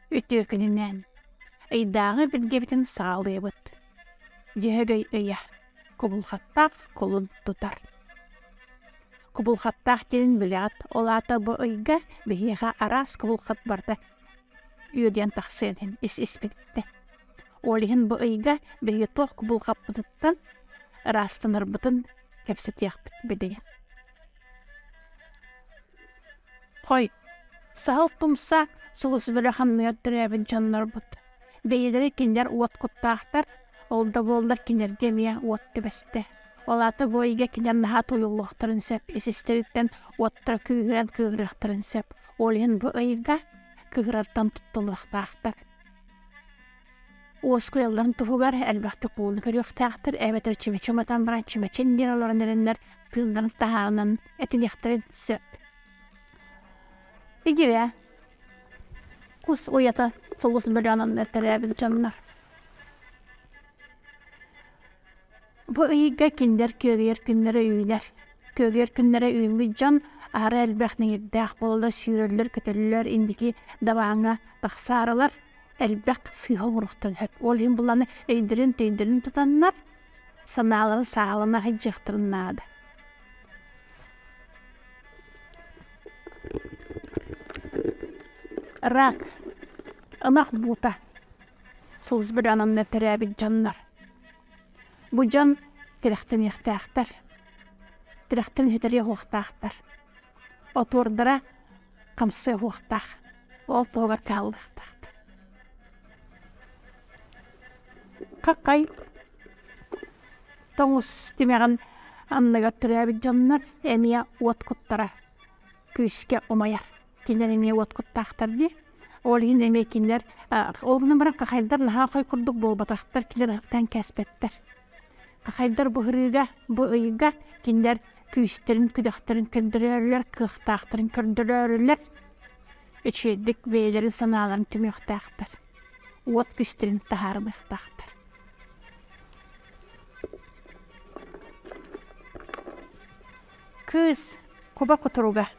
Үтүө күнүнэн! Ыйдааҕы билгэбитин саҕалыыбыт. Дьөһөгөй ыйа кубулҕаттаах кулун тутар. Кубулҕаттаах диэн билэҕит, ол аата бу ыйга биһиэхэ араас кубулҕат барыта үөдүйэн тахсыан иһин ис-испиттэн. Ол иһин бу ыйга биһиги туох кубулҕаппытыттан ыраастанарбытын кэпсэтиэхпит билигин. Хой, саһыл тумса сулус бөлөх анныгар төрөөбүт дьоннорбут. Бэйэлэрэ кинилэр уот куттаахтар, ол да буоллар кинилэргэ эмиэ уот түбэстэ. Ол аата бу ыйга кинилэр наһаа тулуйуллуохтарын сөп, ис-истэриттэн уоттара күүһүрэн кыыһырыахтарын сөп. Ол иһин бу ыйга кыыһырартан туттулуохтаахтар. Уоскуйалларын туһугар элбэхтик ууну көрүөхтээхтэр эбэтэр чүмэчи уматан баран чүмэчин диэн олорон эрэннэр тыыннарын таһаарынан этиниэхтэрин сөп. Игирэ кус уйата сулус бөлөөнөннөр төрөөбүт дьоннор. Бу ыйга кинилэр күөгүйэр күннэрэ үүнэр. Күөгүйэр күннэрэ үүммүт дьон аһара элбэх нэҥирдээх буолаллар, сүүрэллэр-көтөллөр, инники дабааҥҥа тахсаарылар элбэх сыыһа оҥоруохтарын сөп. Ол иһин буланы өйдөрүн-төйдөрүн тутаннар, санааларын сааһылана сылдьыахтарын наада. Рак, ынах буута, сулус бөлөөнөннөр төрөөбүт дьоннор. Бу дьон тирэхтэниэхтээхтэр, тирэхтэн сүтэриэ суохтаахтар. Отуордара хамсыа суохтаах, ол туһугар кыһаллыахтаахтар. Хахай тоҥус тимэҕин анныгар төрөөбүт дьоннор эмиэ уот куттара күүскэ умайар. Кинилэр эмиэ уот куттаахтар дии. Ол иһин эмиэ кинилэр ол гынан баран хахайдар наһаа хой курдук буолбатахтар, кинилэр ыһыктаан кээспэттэр. Хахайдар бу ыһырыыга, бу ыйга кинилэр күүстэрин, күдэхтэрин көрдөрөөрүлэр, кыахтаахтарын көрдөрөөрүлэр үчүгэйдик бэйэлэрин санааларын түмүөхтээхтэр, уот күүстэрин таһаарымыахтаахтар. Кыыс куба кутуруга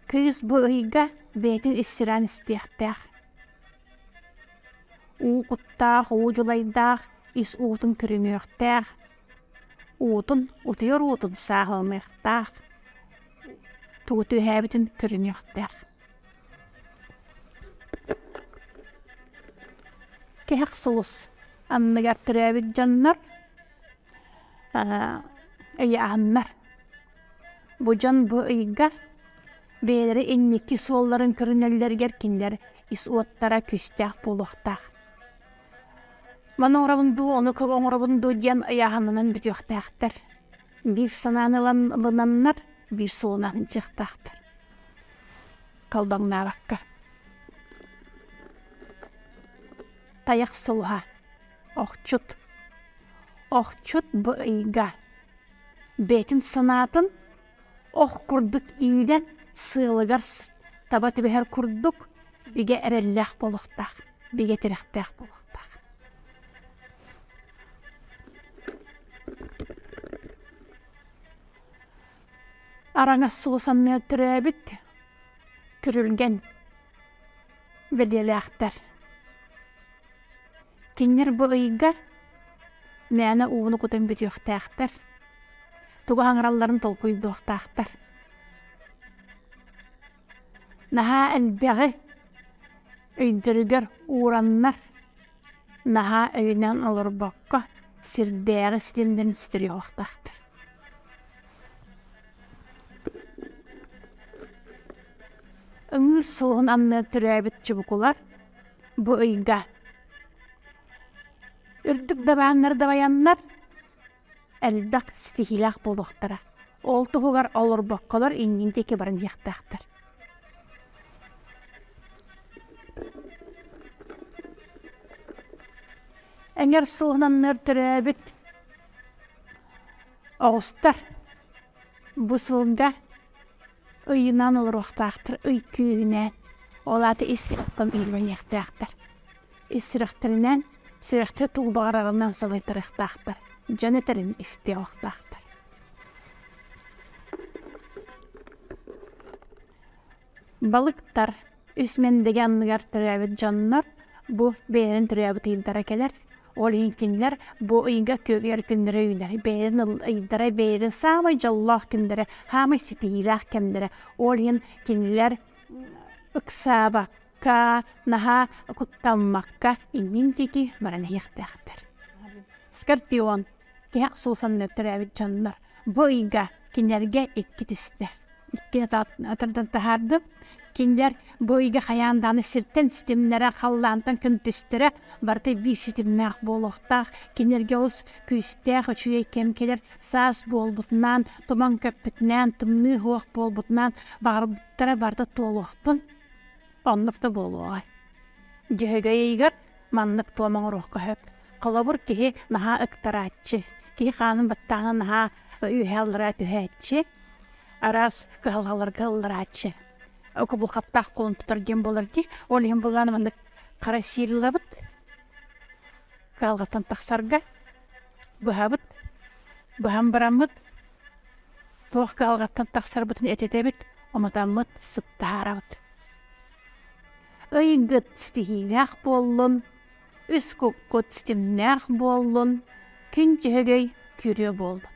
Кыыс бу ыйга бэйэтин ис-сирээн истиэхтээх. Уу куттаах, уу дьулайдаах, ис уутун көрүнүөхтээх, уутун, утуйар уутун сааһыланыахтаах, тугу түһээбитин көрүнүөхтээх. Кэһэх сулус анныгар төрөөбүт дьоннор ыйааһыннар. Бу дьон бу ыйга бэйэлэрэ инники суолларын көрүнэллэригэр кинилэр ис уоттара күүстээх буолуохтаах. Маны оҥоробун дуу, ону оҥоробун дуу диэн ыйааһынынан бүтүөхтээхтэр. Биир санааны ылан ылынаннар, биир суолунан сылдьыахтаахтар. Халбаҥнаабакка. Тайах сулуһа. Охчут. Охчут бу ыйга бэйэтин санаатын ох курдук иилэн сыалыгар таба түбэһэр курдук бигэ эрэллээх буолуохтаах, бигэ тирэхтээх буолуохтаах. Араҥас сулус анныгар төрөөбүт күрүлгэн бэлиэлээхтэр. Кинилэр бу ыйга мээнэ ууну кутан бүтүөхтээхтэр, тугу аҥаралларын толкуйдуохтаахтар. Наһаа элбэҕи өйдөрүгэр уураннар, наһаа өйүнэн олорбокко, сирдээҕи ситимнэрин сүтүрүөхтаахтар. Ыҥыыр суолун анныгар төрөөбүт чубукулар бу ыйга үрдүк дабааннары дабайаннар элбэх ситиһиилээх буолуохтара. Ол туһугар олорбокколор иннин диэки баран иһиэхтээхтэр. Эҥэр суоһунаннар төрөөбүт оҕустар бу сылга ыйынан олоруохтаахтар, ый күүһүнэн. Ол аата ис сүрэхтэн иилэниэхтээхтэр. Ис сүрэхтэринэн, сүрэхтэрэ тугу баҕарарынан салайтарыахтаахтар, дьон этэрин истиэхтээхтэр. Балыктар үс мэндэги анныгар төрөөбүт дьоннор бу бэйэлэрин төрөөбүт ыйдара кэлэр. Ол иһин кинилэр бу ыйга күөгүйэр күннэрэ үүнэр. Бэйэлэрин ыйдара бэйэлэрин саамай дьоллоох күннэрэ, саамай ситиһиилээх кэмнэрэ. Ол иһин кинилэр ыксаабакка, наһаа куттаммакка иннин диэки баран иһиэхтээхтэр. Скорпион тиһэх сыл санныгар төрөөбүт дьоннор бу ыйга кинилэргэ икки түстэ. Икки тардан таһаардым. Кинилэр бу ыйга хайаан даҕаны сиртэн ситимнэрэ, халлаантан көнтөстөрө барыта биир ситимнээх буолуохтаах. Кинилэргэ олус күүстээх, үчүгэй кэм кэлэр. Саас буолбутунаан, туман көппүтүнээн, тымныы суох буолбутунаан баҕарбыттара барыта туолуохтун. Оннук да буолуоҕа. Дьөһөгөй ыйыгар маннык туом оҥоруохха сөп. Холобур, киһи наһаа ыктарааччы, киһи хаанын баттаҕына наһаа үөһэ-аллараа түһээччи, араас кыһалҕаларга ылларааччы. Кубулхаттаах кулун тутар диэн буолар дии. Ол иһин буллаан маннык хара сиир ылабыт, кыһалҕаттан тахсарга быһабыт, быһан бараммыт туох кыһалҕаттан тахсарбытын этэтэбит, уматаммыт, сыптаһаарабыт. Ыйгыт ситиһиилээх буоллун, үс куккут ситимнээх буоллун, күн дьөһөгөй күрүө буоллун.